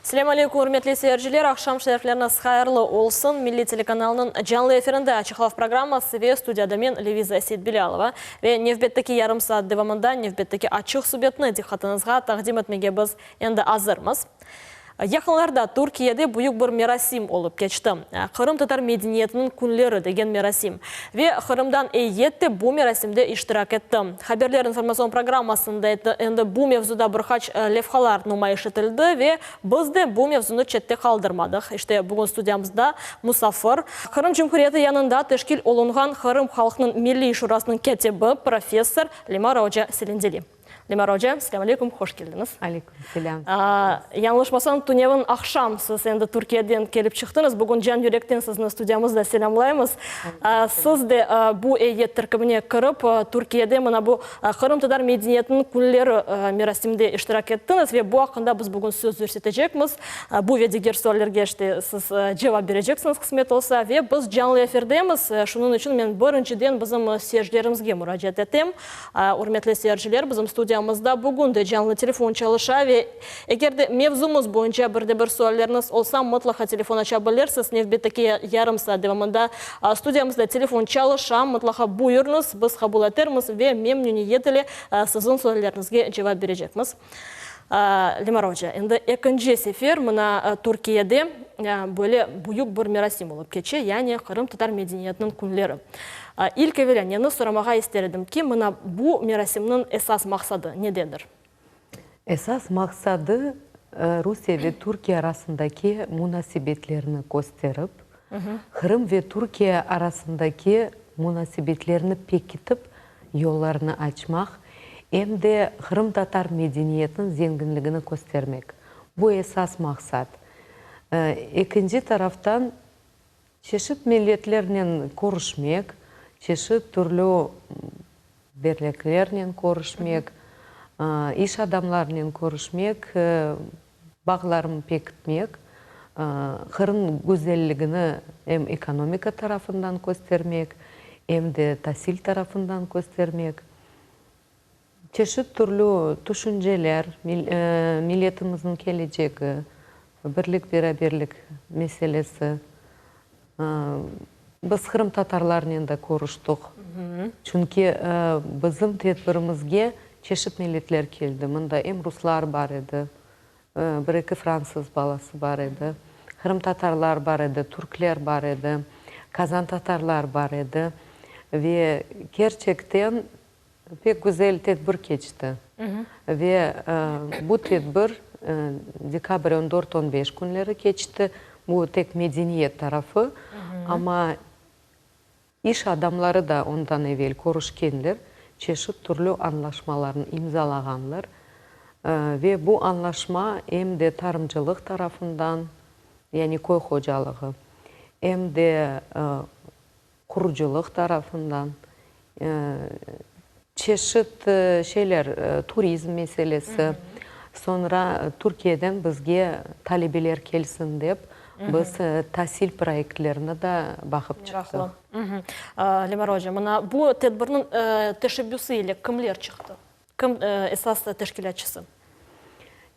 Selâm aleyküm, ürmetli seyirciler, aqşam şerifleriñiz hayırlı olsun. Milliy telekanalınıñ canlı efirinde Açıqlav programması ve studiyada men, Leviza Seytbilâlova. Ve nevbetteki yarım saat devamında nevbetteki açıq subetni diqqatıñızğa taqdim etmege biz endi azırmız. Yaqınlarda Türkiyede büyük bir merasim olıp keçti. Qırımtatar medeniyetiniñ künleri degen merasim. Ve Qırımdan eyyet de bu merasimde iştirak etti. Haberler informatsion programmasında endi bu mevzuda bir qaç levhalar numayış etildi ve biz de bu mevzunı çette qaldırmadıq. İşte, bugün studiyamızda musafir, Qırım Cumhuriyeti yanında teşkil olunğan Qırım halqınıñ Milliy Şurasınıñ kâtibi, professor Lemara oca Selendili. Lemara oca, selâm aleyküm, hoş keldiñiz. Aleyküm selâm. Yañlışmasam, tünevin aqşam siz endi Türkiyeden kelip çıqtıñız. Bugün can yürekten sizni studiyamızda selâmlaymız. Siz de bu eyyet terkibine kirip, Türkiyede mına bu Qırımtatar medeniyetiniñ künleri merasiminde iştirak ettiñiz ve bu aqqında biz bugün söz yürsetecekmiz. Bu ve diger suallerge işte siz cevap bereceksiñiz, qısmet olsa. Ve biz canlı efirdemiz, şunıñ içün men birinciden bizim seyircilerimizge muracaat etem. Ürmetli seyirciler, bizim studiyamızda bugün de canlı telefon çalışa ve eger de mevzumız boyunca bir de bir sualleriñiz olsa, mıtlaqa telefon aça bilirsiz. Nevbetteki yarım saat devamında studiyamızda telefon çalışa, mıtlaqa buyurıñız, biz qabul etermiz ve memnüniyet ile siziñ sualleriñizge cevap berecekmiz. Lemara oca, endi ekinci sefer mına Türkiyede böyle büyük bir merasim olıp keçe, yani qırımtatar medeniyetiniñ künleri. İlk evelâ neni soramağa ister edim ki, mına bu merasimniñ esas maqsadı nededir? Esas maqsadı, Rusiye ve Türkiye arasındaki munasebetlerni kösterip, Qırım ve Türkiye arasındaki munasebetlerni pekitip, yollarnı açmaq, em de qırımtatar medeniyetiniñ zenginligini köstermek. Bu esas maqsat. Ekinci taraftan, çeşit milletlernen körüşmek, çeşit türlü derneklernen körüşmek, iş adamlarınen körüşmek, bağlarımı pekitmek, Qırım güzelligini em ekonomika tarafından köstermek, em de tasil tarafından köstermek, çeşit türlü tüşünceler, milletimizniñ kelecegi, birlik-beraberlik meselesi. Biz qırımtatarlarnen de körüştik, çünki bizim tedbirimizge çeşit milletler keldi. Mında em ruslar bar edi, bir-eki fransız balası bar edi, qırımtatarlar bar edi, türkler bar edi, kazantatarlar bar edi. Ve kerçekten Pek güzel tedbir keçti. Ve bu tedbir dekabr on dört, on beş künleri keçti. Bu tek medeniyet tarafı, amma iş adamları da ondan evel körüşkenler, çeşit türlü añlaşmalarnı imzalağanlar. Ve bu añlaşma em de tarımcılıq tarafından, yani köy hocalığı, em de qurucılıq tarafından, çeşit şeyler, turizm meselesi, soñra Türkiyeden bizge talebeler kelsin dep, biz tasil proyektlerini da baqıp çıqtıq. Lemara oca, mına bu tedbirniñ teşebbüsi ile kimler çıqtı? Kim esas teşkilâtçısı?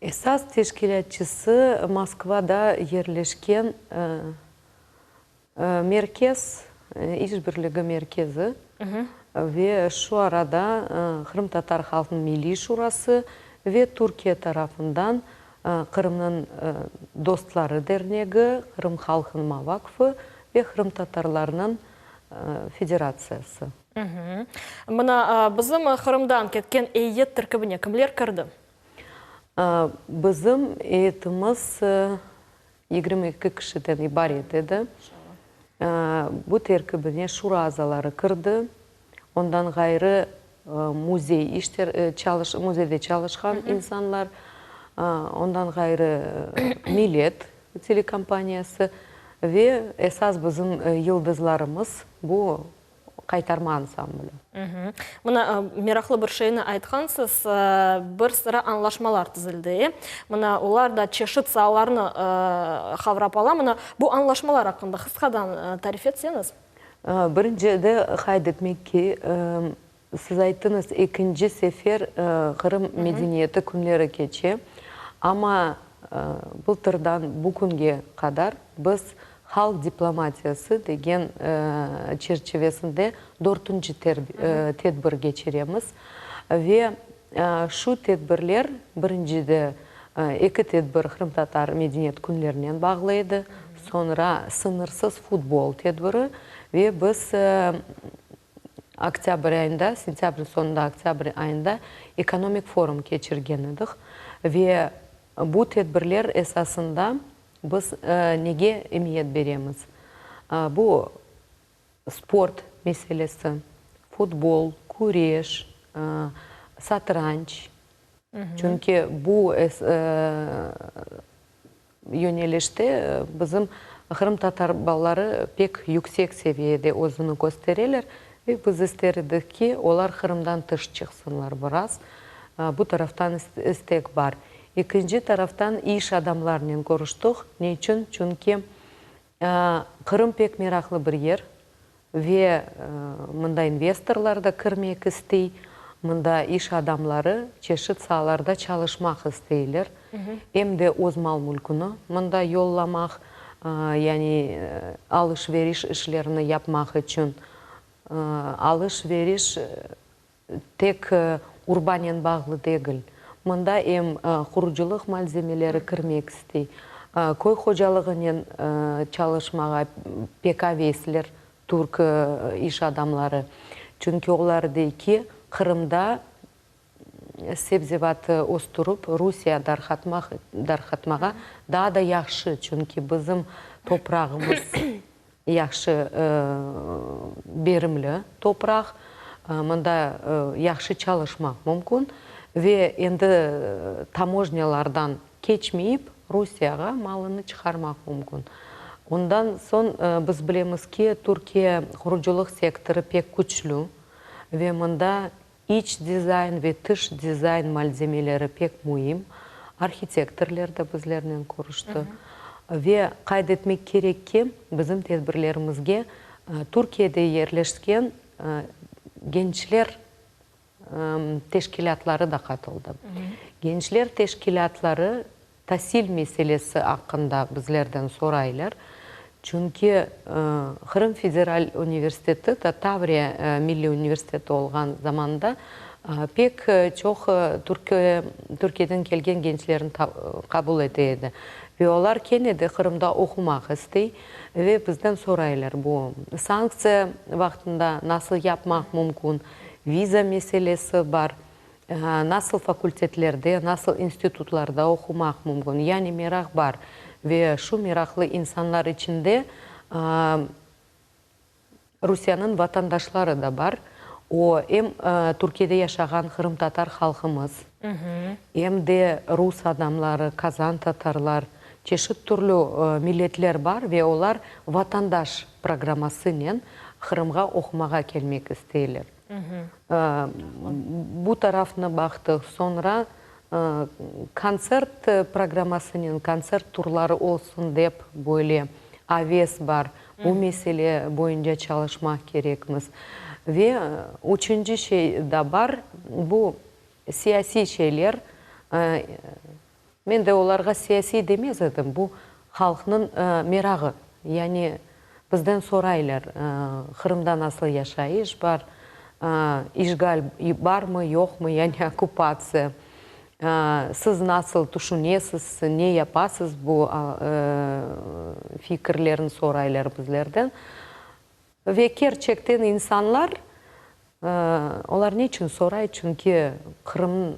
Esas teşkilâtçısı Moskvada yerleşken Merkez, işbirligi merkezi ve şu arada Qırımtatar halqınıñ Milliy Şurası ve Türkiye tarafından Qırımnıñ dostları dernegi, Qırım halqınma vaqfı ve Qırımtatarlarnıñ federatsiyası. Mına bizim Qırımdan ketken eyyet terkibine kimler kirdi? Bizim eyyetimiz 22 kişiden ibaret edi. Bu terkibine şura azaları kirdi. Ondan ğayrı, müzey işler, çalış, müzeyde çalışqan insanlar, ondan ğayrı, Millet telekompaniyası ve esas bizim yıldızlarımız, bu Qaytarma ansambli. Mına, meraqlı bir şeyni aytqansız, bir sıra añlaşmalar tizildi, e? Mına, olar da çeşit saalarnı qavrap ala. Mına, bu añlaşmalar aqqında qısqadan tarif etseñiz. Birincide qayd etmek ki, siz ayttıñız, ekinci sefer Qırım medeniyeti künleri keçe, amma. Bıltırdan bu künge qadar biz Halq diplomatiyası degen çerçivesinde dörtünci tedbir keçiremiz ve şu tedbirler, birincide eki tedbir Qırımtatar medeniyet künlerinen bağlı edi, soñra Sıñırsız futbol tedbiri ve biz Oktâbr ayında, sentâbrniñ soñunda, oktâbr ayında ekonomik forum keçirgen edik ve bu tedbirler esasında biz nege emiyet beremiz? Bu sport meselesi, futbol, küreş, satranç, çünki bu yönelişte bizim qırımtatar balaları pek yüksek seviyede özüni köstereler ve biz ister edik ki, olar Qırımdan tış çıqsınlar biraz. Bu taraftan istek bar. Ekinci taraftan iş adamlarnen körüştik. Ne içün? Çünki Qırım pek meraqlı bir yer ve mında investorlar da kirmek istey, mında iş adamları çeşit saalarda çalışmaq isteyler, em de öz mal-mülküni mında yollamaq, yani alış-veriş işlerini yapmaq içün. Alış-veriş Tek urbanen bağlı degil. Mında em qurucılıq malzemeleri kirmek istey, köy hocalığınen çalışmağa pek avesler türk iş adamları. Çünki olar dey ki, Qırımda sebzevat östürip, Rusiye darqatmağa daa da yahşı, çünki bizim toprağımız Yahşı berimli topraq, mında yahşı çalışmaq mümkün ve endi tamojnâlardan keçmeyip, Rusiyağa malını çıqarmaq mümkün. Ondan soñ biz bilemiz ki, Türkiye qurucılıq sektorı pek küçlü ve mında İç dizayn ve tış dizayn malzemeleri pek müim. Arhitektorlar da bizlernen körüşti. Ve qayd etmek kerek ki, bizim tedbirlerimizge Türkiyede yerleşken gençler teşkilâtları da qatıldı. Gençler teşkilâtları Tasil meselesi aqqında bizlerden soraylar. Çünki Qırım federal universiteti ta Tavriya milliy universiteti olğan zamanda pek çoq Türkiyeden kelgen gençlerni qabul ete edi. Ve olar kene de Qırımda oqumaq istey ve bizden soraylar, bu sanktsiya vaqtında nasıl yapmaq mümkün, viza meselesi bar. Nasıl fakultetlerde, nasıl institutlarda oqumaq mümkün? Yani meraq bar. Ve şu meraqlı insanlar içinde Rusiyeniñ vatandaşları da bar. O, em Türkiyede yaşağan qırımtatar halqımız, em de rus adamları, kazan tatarlar, çeşit türlü milletler bar ve olar vatandaş programmasınen Qırımğa oqumağa kelmek isteyler. Bu tarafnı baqtıq. Soñra kontsert programmasınen, kontsert turları olsun dep böyle aves bar. Bu mesele boyunca çalışmaq kerekmiz. Ve üçünci şey da bar, bu siyasiy şeyler. Men de olarğa siyasiy demez edim, bu halqnıñ merağı. Yani bizden soraylar, Qırımda nasıl yaşayış bar, işğal barmı, yoqmı, yani okkupatsiya, siz nasıl tüşünesiz, ne yapasız, bu fikirlerni soraylar bizlerden. Ve kerçekten insanlar, olar ne içün soray, çünki Qırım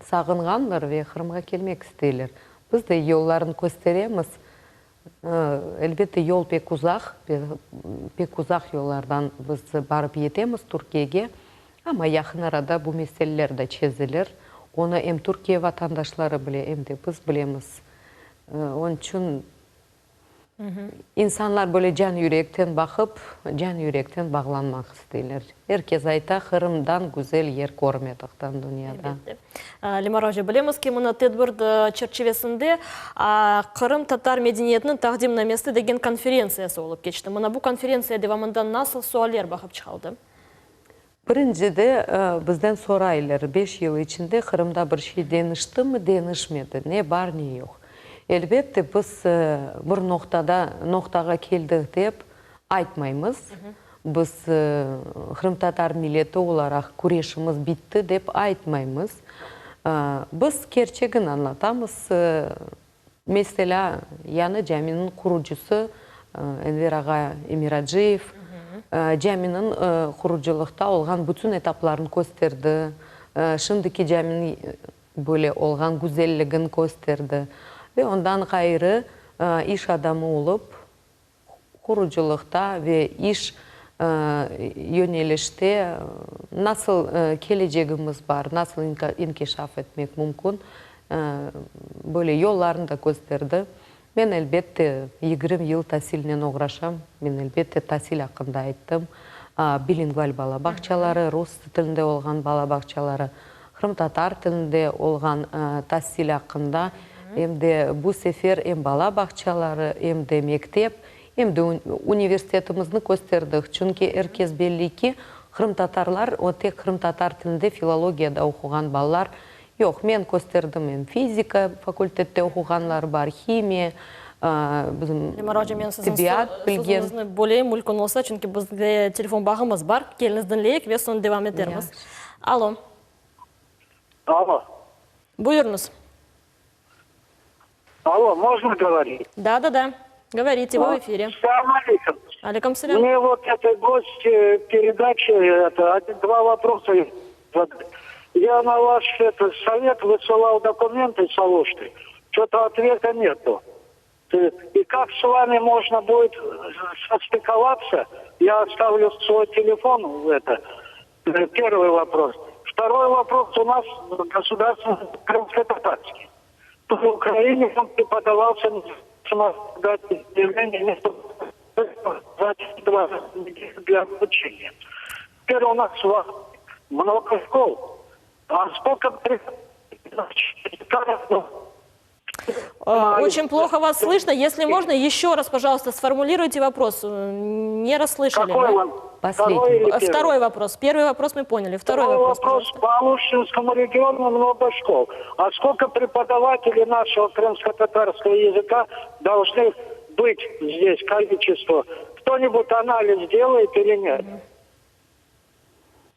sağınğanlar ve Qırımğa kelmek isteyler. Biz de yollarını kösteremiz. Elbette, yol pek uzaq, pek uzaq yollardan biz barıp yetemiz Türkiyege, amma yaqın arada bu meseleler de çezilir. Onı em Türkiye vatandaşları bile, em de biz bilemiz. Onıñ içün İnsanlar böyle can yürekten baqıp, can yürekten bağlanmaq isteyler. Er kes ayta, Qırımdan güzel yer körmediqtan dünyada. Elbette. Lemara oca, bilemiz ki, mına tedbir çerçivesinde Qırımtatar medeniyetiniñ taqdimnamesi degen konferentsiyası olıp keçti. Mına bu konferentsiya devamında nasıl sualler baqıp çıqaldı? Birincide, bizden soraylar, beş yıl içinde Qırımda bir şey deñiştimi, deñişmedi, ne bar, ne yoq. Elbette, biz bir noqtada, noqtağa keldik dep aytmaymız. Biz qırımtatar milleti olaraq küreşimiz bitti dep aytmaymız. Biz kerçegini añlatamız. Meselâ, yañı caminiñ qurucısı Enver ağa Emiraciyev caminiñ qurucılıqta olğan bütün etaplarını kösterdi, şimdiki caminiñ böyle olğan güzelligini kösterdi ve ondan ğayrı iş adamı olıp, Qurucılıqta ve iş yönelişte nasıl kelecegimiz bar, nasıl inkişaf etmek mümkün, böyle yollarnı da kösterdi. Men, elbette, 20 yıl tasilnen oğraşam, men, elbette, tasil aqqında ayttım. Bilingval bala bağçaları, rus tilinde olğan bala bağçaları, qırımtatar tilinde olğan tasil aqqında, em de bu sefer em bala bağçaları, em de mektep, em de universitetimizni kösterdik. Çünki er kes belli ki, qırımtatarlar, o tek qırımtatar tilinde filologiyada oquğan balalar yoq. Men kösterdim, em fizika fakultette oquğanlar bar, himiya, bizim Lemara oca, men siziñ tibbiyat bilgen. sözüñizni böleyim, mülkün olsa, çünki bizde telefon bağımız bar. Keliñiz diñleyik ve soñ devam etermiz. Alo. Alo. Buyurıñız. Alo, можно говорить? Да, да, да. Говорите, вы в эфире. Selâm aleyküm. Aleyküm selâm. Мне вот этой гость передачи, это, один, два вопроса задать. Я на ваш это, совет высылал документы с Алушты. Что-то ответа нету. И как с вами можно будет состыковаться? Я оставлю свой телефон в это. Первый вопрос. Второй вопрос. У нас государственный крымско-татарский. В Украине он преподавался дать заявление для обучения. Теперь у нас много школ. А сколько Очень плохо вас слышно. Если можно, еще раз, пожалуйста, сформулируйте вопрос. Не расслышали. Какой вам? Последний. Второй, Второй вопрос. Первый вопрос мы поняли. Второй, Второй вопрос, вопрос. По Алуштинскому региону много школ. А сколько преподавателей нашего крымско-татарского языка должны быть здесь, количество? Кто-нибудь анализ делает или нет?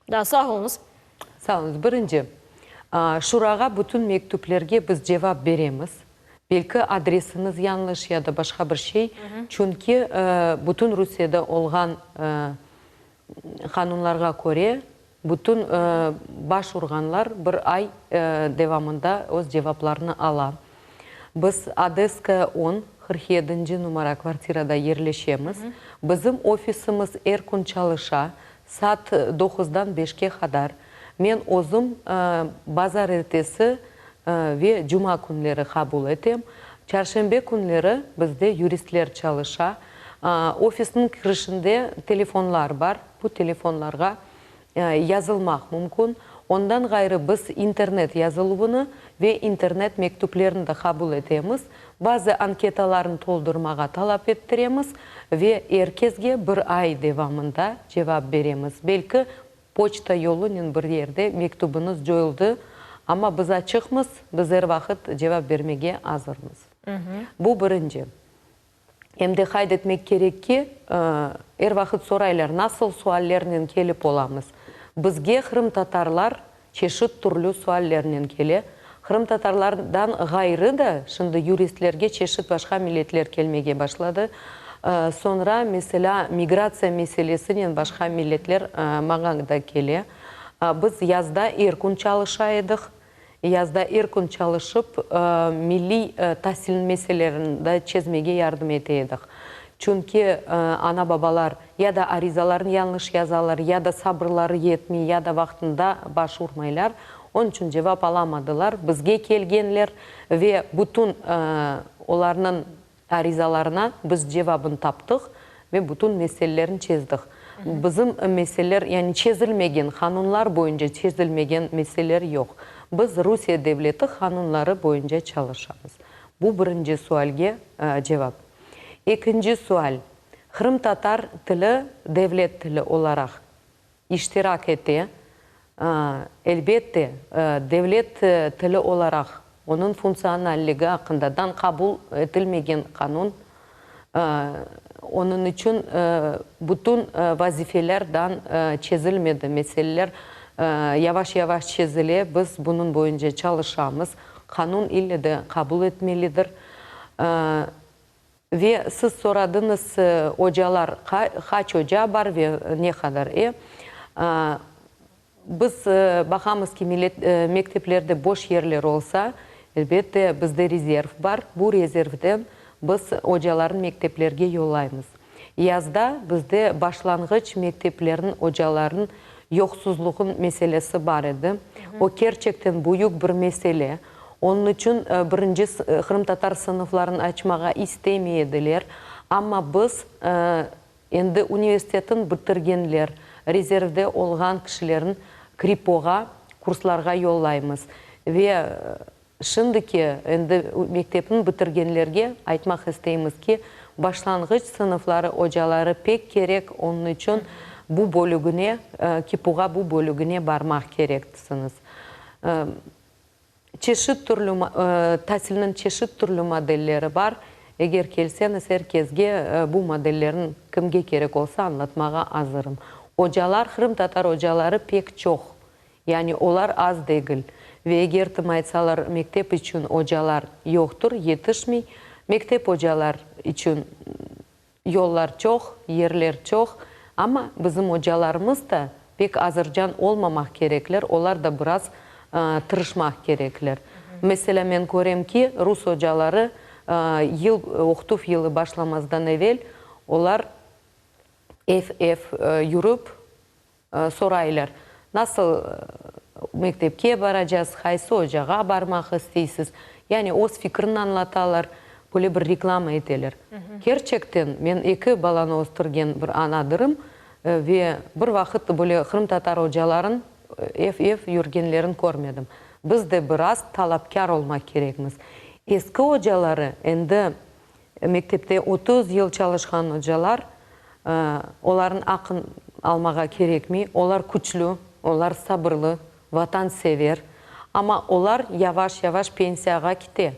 Да, sağ oluñız. Sağ oluñız. Birinci, Şurağa bütün mektüplerge biz cevap beremiz. Belki adresiñiz yañlış ya da başqa bir şey. Çünki bütün Rusiyede olğan qanunlarğa köre, bütün baş urğanlar bir ay devamında öz cevaplarını ala. Biz Odesskaya on, 47-nci numara kvartirada yerleşemiz. Bizim ofisimiz er kün çalışa, saat doquzdan beşke qadar. Men özüm bazarertesi ve cuma künleri qabul etem. Çarşenbe künleri bizde yuristler çalışa. Ofisniñ kirişinde telefonlar bar, bu telefonlarğa yazılmaq mümkün. Ondan ğayrı biz internet yazıluvını ve internet mektüplerini de qabul etemiz. Bazı anketalarnı toldurmağa talap ettiremiz ve er kesge bir ay devamında cevap beremiz. Belki, poçta yolunen bir yerde mektübiñiz coyuldı, amma biz açıqmız, biz er vaqıt cevap bermege azırmız. Bu birinci. Em de qayd etmek kerek ki, er vaqıt soraylar, nasıl suallernen kelip olamız? Bizge qırımtatarlar çeşit türlü suallernen kele. Qırımtatarlardan ğayrı da şimdi yuristlerge çeşit başqa milletler kelmege başladı. Soñra, meselâ, migratsiya meselesinen başqa milletler maña da kele. Biz yazda er kün çalışa edik. Yazda er kün çalışıp, milliy tasil meselelerini de çezmege yardım ete edik. Çünki ana-babalar ya da arizalarnı yañlış yazalar, ya da sabırları yetmey, ya da vaqtında baş urmaylar. Onıñ içün cevap alamadılar. Bizge kelgenler ve bütün olarnıñ Arizalarına biz cevabını taptıq ve bütün meselelerini çezdik. Bizim meseleler, yani çezilmegen, qanunlar boyunca çezilmegen meseleler yoq. Biz Rusiye devleti qanunları boyunca çalışamız. Bu birinci sualge cevap. Ekinci sual, qırımtatar tili devlet tili olaraq iştirak ete. Elbette, devlet tili olaraq. Onıñ funktsionalligi aqqında dan qabul etilmegen qanun, onıñ içün bütün vazifeler dan çezilmedi, meseleler yavaş-yavaş çezile, biz bunıñ boyunca çalışamız, qanun ille de qabul etmelidir. Ve siz soradıñız, ocalar, qaç oca bar ve ne qadar? E, biz baqamız ki, millet, mekteplerde boş yerler olsa, elbette, bizde rezerv bar. Bu rezervden biz ocalarnı mekteplerge yollaymız. Yazda bizde başlanğıç mekteplerniñ ocalarınıñ yoqsuzluğıñ meselesi bar edi. O, kerçekten büyük bir mesele. Onıñ içün birinci qırımtatar sınıflarını açmağa istemey ediler. Amma biz endi universitetni bitirgenler, rezervde olğan kişilerni KRİPOğa kurslarğa yollaymız. Ve şimdiki endi mektepni bitirgenlerge aytmaq isteymiz ki, başlanğıç sınıfları ocaları pek kerek, onıñ içün bu bölügine, KİPUğa bu bölügine barmaq kereksiñiz. Çeşit türlü tasilniñ çeşit türlü modelleri bar. Eger kelseñiz, er kesge bu modellerni kimge kerek olsa añlatmağa azırım. Ocalar, qırımtatar ocaları pek çoq. Yani olar az degil. Ve eger tim aytsalar, mektep içün ocalar yoqtır, yetişmey, mektep ocalar içün Yollar çoq, yerler çoq, amma bizim ocalarımız da pek azırcan olmamaq kerekler, olar da biraz tırışmaq kerekler. Meselâ, men körem ki, rus ocaları yıl, oqutuv yılı başlamazdan evel olar ev-ev yürip, Soraylar, Nasıl mektepke baracaz, qaysı ocağa barmaq isteysiz? Yani öz fikrini añlatalar, böyle bir reklama eteler. Kerçekten, men eki balanı östürgen bir anadırım ve bir vaqıt böyle qırımtatar ocaların ev-ev yürgenlerin körmedim. Biz de biraz talapkâr olmaq kerekmiz. Eski ocaları endi Mektepte 30 yıl çalışqan ocalar, olarnıñ aqın almağa kerekmey, olar küçlü, olar sabırlı, vatansever, amma olar yavaş-yavaş pensiyağa kite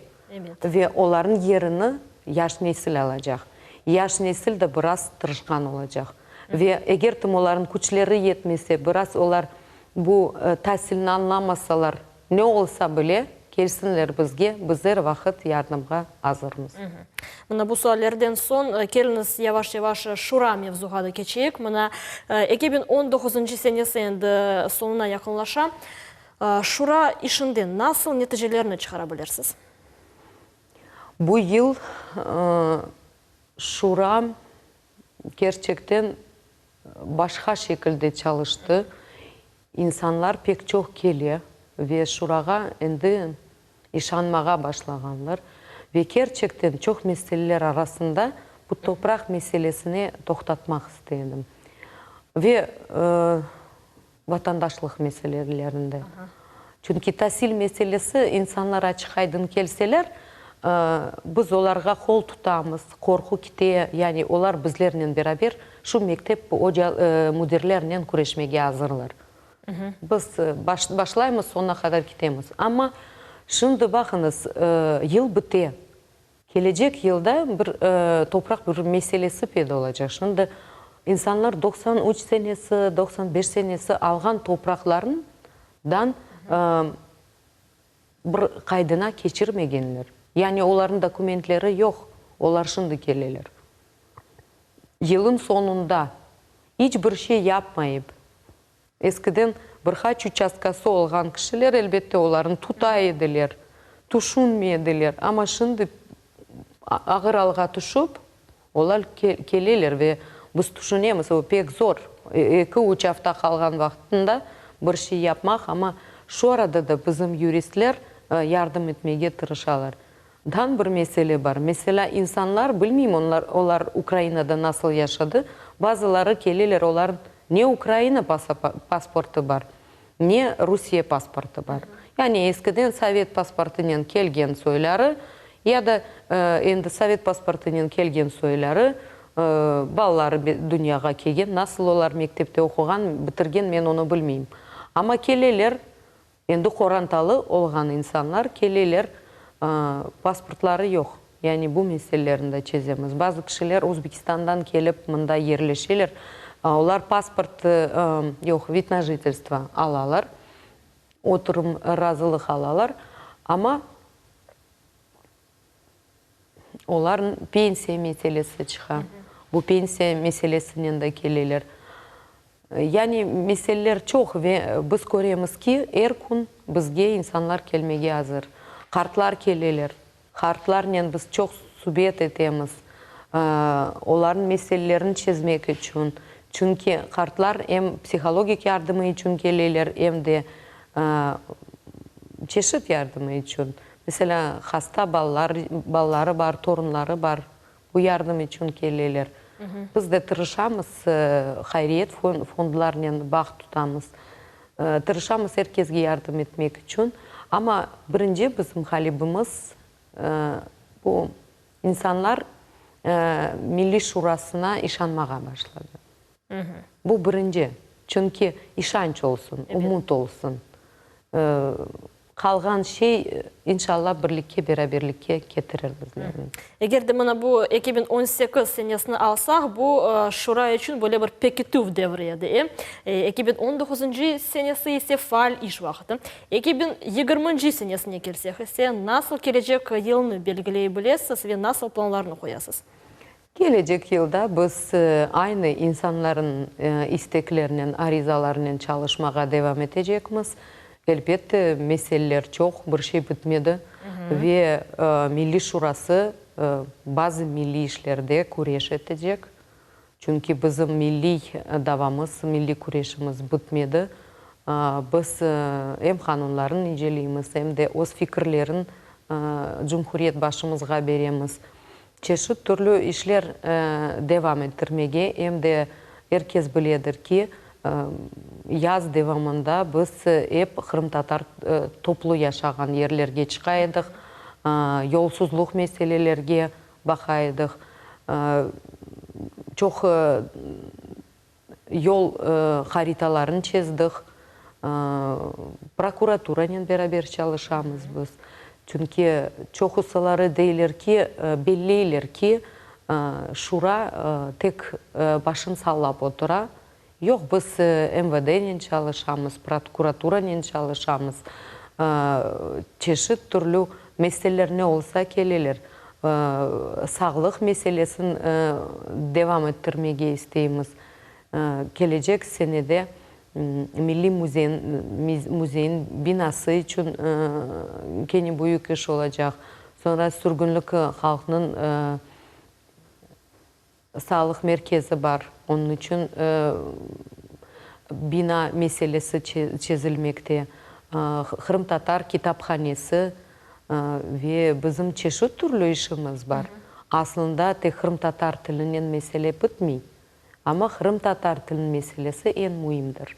ve olarnıñ yerini yaş nesil alacaq. Yaş nesil de biraz tırışqan olacaq. Ve eger tim olarnıñ küçleri yetmese, biraz olar bu tasilni añlamasalar, Ne olsa bile, kelsinler bizge, biz er vaqıt yardımğa azırmız. Mına bu suallerden soñ, keliñiz yavaş-yavaş Şura mevzuğa da keçeyik. Mına 2019-ncı senesi endi soñuna yaqınlaşa. Şura işinden nasıl neticelerni çıqara bilirsiz? Bu yıl Şura kerçekten başqa şekilde çalıştı. İnsanlar pek çoq kele ve Şurağa endi işanmağa başlağanlar. Ve kerçekten çoq meseleler arasında bu topraq meselesine toqtatmaq istedim. Ve vatandaşlıq meselelerinde. Çünki tasil meselesi, insanlar açıq-aydın kelseler, biz olarğa qol tutamız, qorqu kite, yani olar bizlernen beraber şu mektep oca, müdirlernen küreşmege azırlar. Biz başlaymız, soñuna qadar kitemiz. Amma şimdi baqıñız, yıl bite. Kelecek yılda bir topraq bir meselesi peyda olacaq. Şimdi insanlar 93 senesi, 95 senesi alğan topraqlarından bir qaydına keçirmegenler. Yani olarnıñ dokumentleri yoq, olar şimdi keleler. Yılın soñunda iç bir şey yapmayıp, Eskiden bir qaç uçastkası olğan kişiler, elbette, olarnı tuta ediler, tüşünmey ediler, amma şimdi ağır alğa tüşip, olar keleler ve biz tüşünemiz, o pek zor, eki-üç afta qalğan vaqtında bir şey yapmaq, amma şu arada da bizim yuristler yardım etmege tırışalar. Dan bir mesele bar. Meselâ, insanlar, bilmeyim, onlar, olar Ukrainada nasıl yaşadı, bazıları keleler, olar ne Ukraina pasportı bar, ne Rusiye pasportı bar. Yani eskiden sovet pasportınen kelgen soyları ya da endi sovet pasportınen kelgen soyları, balaları dünyağa kelgen, nasıl olar mektepte oquğan, bitirgen, men onı bilmeyim. Amma keleler. Endi qorantalı olğan insanlar keleler, pasportları yoq. Yani bu meselelerni de çezemiz. Bazı kişiler Özbekistandan kelip mında yerleşeler, olar pasport, yoq, vid na jitelstvo alalar, oturum razılıq alalar, amma Olarnıñ pensiya meselesi çıqa. Bu pensiya meselesinen de keleler. Yani meseleler çoq ve biz köremiz ki, er kün bizge insanlar kelmege azır. Qartlar keleler. Qartlarnen biz çoq subet etemiz, olarnıñ meselelerini çezmek içün. Çünki qartlar em psihologik yardımı içün keleler, em de çeşit yardımı içün. Meselâ, hasta balalar, balaları bar, torunları bar, bu yardım içün keleler. Biz de tırışamız, hayriyet fondlarnen bağ tutamız. Tırışamız er kesge yardım etmek içün. Amma birinci bizim ğalibimiz, bu insanlar Milliy Şurasına işanmağa başladı. Bu birinci, çünki işanç olsun, ümüt olsun. Qalğan şey, inşallah, birlikke, beraberlikke ketirir bizlerni. Eger de mına bu 2018 senesini alsaq, bu Şura içün böyle bir pekitüv devri edi, e? 2019-ncı senesi ise faal iş vaqtı. 2020-nci senesine kelsek ise, nasıl kelecek yılnı belgiley bilesiz ve nasıl planlarnı qoyasız? Kelecek yılda biz aynı insanların isteklerinen, arizalarınen çalışmağa devam etecekmiz. Elbette, meseleler çoq, bir şey bitmedi ve Milliy Şurası bazı milliy işlerde küreş etecek. Çünki bizim milliy davamız, milliy küreşimiz bitmedi. Biz em qanunlarnı inceleymiz, em de öz fikirlerin cumhuriyet başımızğa beremiz. Çeşit türlü işler devam ettirmege, em de er kes biledir ki, yaz devamında biz ep qırımtatar toplu yaşağan yerlerge çıqa edik, yolsuzluq meselelerge baqa edik, çoq Yol haritalarını çezdik, prokuraturanen beraber çalışamız biz. Çünki çoqusıları deyler ki, belleyler ki, şura tek başın sallap otura. Yoq, biz MVDnen çalışamız, prokuraturanen çalışamız, çeşit türlü meseleler ne olsa keleler. Sağlıq meselesini devam ettirmege isteymiz. Kelecek senede Milliy müzeyniñ binası içün kene büyük iş olacaq. Soñra sürgünlik halqnıñ Sağlıq merkezi bar, onıñ içün bina meselesi çezilmekte. Qırımtatar kitaphanesi ve bizim çeşit türlü işimiz bar. Aslında tek qırımtatar tilinen mesele bitmey, amma qırımtatar tiliniñ meselesi eñ müimdir.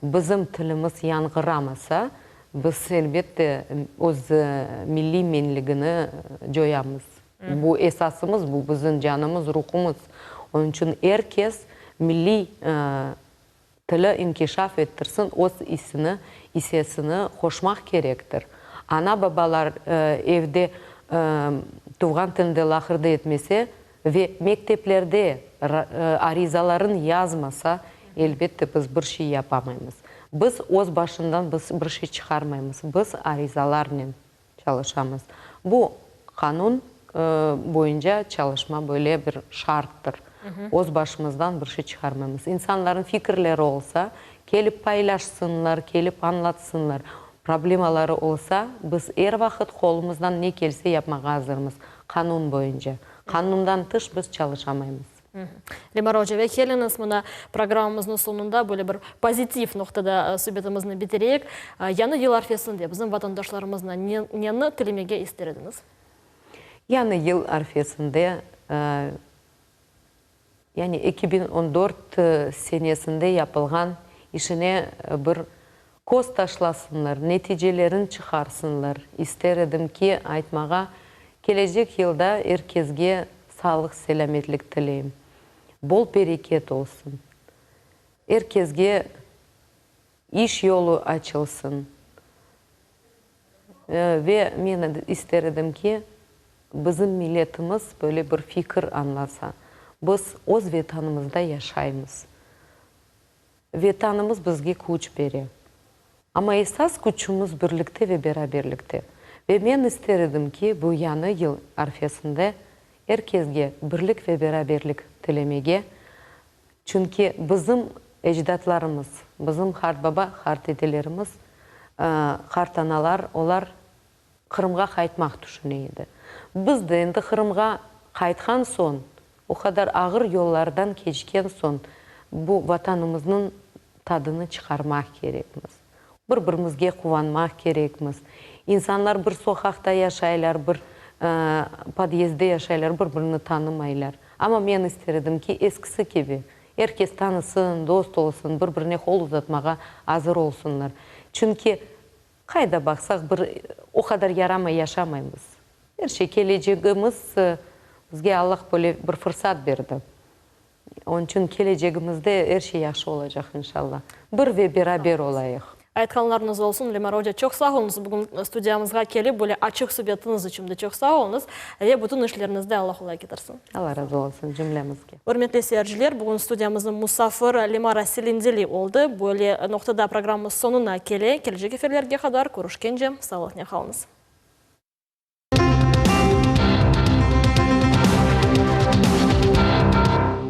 Bizim tilimiz yañğıramasa, biz, elbette, öz milliy menligini coyamız. Bu esasımız, bu bizim canımız, ruhumız. Onıñ içün er kes milliy tili inkişaf ettirsin, öz isini, issesini qoşmaq kerektir. Ana-babalar evde tuvğan tilinde laqırdı etmese ve mekteplerde arizaların yazmasa, elbette, biz bir şey yapamaymız. Biz öz başından biz bir şey çıqarmaymız, biz arizalarnen çalışamız. Bu qanun boyunca çalışma böyle bir şarttır. Öz başımızdan bir şey çıqarmaymız. İnsanların fikirleri olsa, kelip paylaşsınlar, kelip añlatsınlar. Problemaları olsa, biz er vaqıt qolumızdan ne kelse yapmağa azırmız, qanun boyunca. Qanundan tış biz çalışamaymız. Lemara oca, ve keliñiz, mına, programmamıznıñ soñunda böyle bir pozitiv noqtada subetimizni bitireyik. Yañı yıl arfesinde bizim vatandaşlarımızna neni tilemege ister ediñiz? Yañı yıl arfesinde, yani 2014 senesinde yapılğan işine bir köz taşlasınlar, neticelerin çıqarsınlar. İster edim ki, aytmağa, kelecek yılda er kesge sağlıq-selâmetlik tileyim. Bol bereket olsun. Er kesge iş yolu açılsın. Ve men ister edim ki, bizim milletimiz böyle bir fikir añlasa, biz öz Vetanımızda yaşaymız. Vetanımız bizge küç bere. Amma esas küçümiz birlikte ve beraberlikte. Ve men ister edim ki, bu yañı yıl arfesinde er kesge birlik ve beraberlik tilemege, çünki bizim ecdatlarımız, bizim qartbaba, qartdedelerimiz, qartanalar, olar Qırımğa qaytmaq tüşüne edi. Biz de endi Qırımğa qaytqan soñ, o qadar ağır yollardan keçken soñ, bu Vatanımıznıñ tadını çıqarmaq kerekmiz. Bir-birimizge quvanmaq kerekmiz. İnsanlar bir soqaqta yaşaylar, bir podyezdde yaşaylar, bir-birini tanımaylar. Amma men ister edim ki, eskisi kibi, er kes tanısın, dost olsun, bir-birine qol uzatmağa azır olsunlar. Çünki Qayda baqsaq, bir o qadar yaramay yaşamaymız. Er şey, kelecegimiz, bizge Allah böyle bir fırsat berdi. Onıñ içün kelecegimizde er şey yahşı olacaq, inşallah. Bir ve beraber olayıq. Aytqanlarıñız olsun, Lemara oca, çoq sağ oluñız. Bugün studiyamızğa kelip, böyle açıq subetiñiz içün de çoq sağ oluñız. Ve bütün işleriñizde Allah qolay ketirsin. Allah razı olsun cümlemizge. Ürmetli seyirciler, bugün studiyamıznıñ musafiri Lemara Selendili oldı. Böyle noqtada programmamız soñuna kele. Kelecek efirlerge qadar körüşkence, sağlıqnen qalıñız.